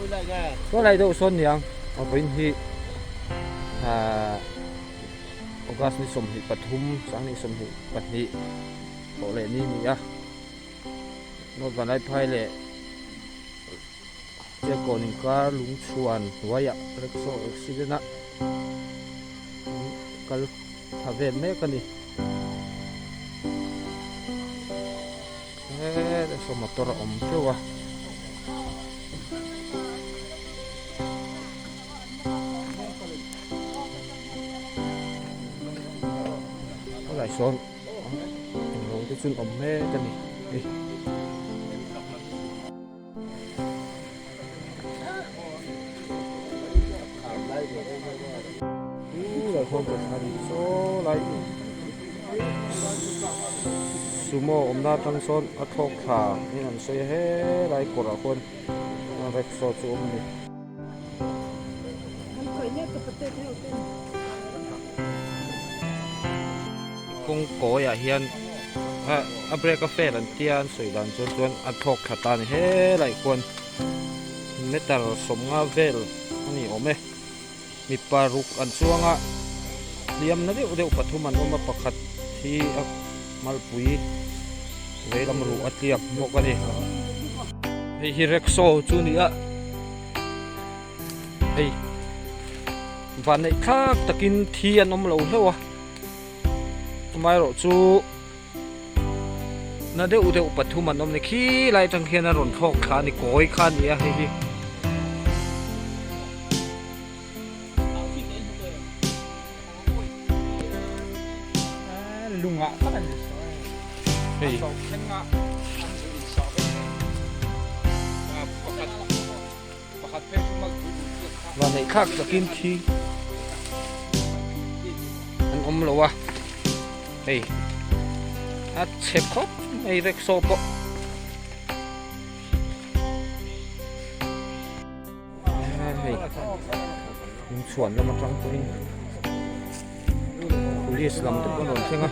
Saw lai deuh sawn niang a vawiin hi ahh August ni 23 2022 thawh leh ni a ni a North Vanlaiphai leh Chiangkawn inkar lungchhuan hnuaiah rickshaw accident a kal thla vel mek a ni. He saw motor a awm teuh a. Helai sawn englo te chu an awm mek a ni hei. Sumo awmna atang sawn a thlawk thla in an sawi a helai kawrah khuan rickshaw chu a awm a ni. Kawng kawiah hian a brake a fail an tia an sawi dan chuan chuan a thlawk thla ta a ni helai khuan meter 50 vel a ni awm e mipa ruk an chuang a hliam na deuh deuh pathum an awm a pakhat hi a malpui veilam ruh a tliak bawk a ni hei hi rickshaw chu a ni a hei vanneih thlak takin thi an awm lo hlauh a amaherawhchu na deuh deuh pathum an awm ni khi lai atang khian a rawn thlawk thla a ni kawi kha a ni a hei hi. Hei. Vanneih thlak takin thi an awm lo a hei a chhe khawp mai rickshaw pawh hei lungchhuan lam atang pawhin police lam te pawh an rawn thleng a.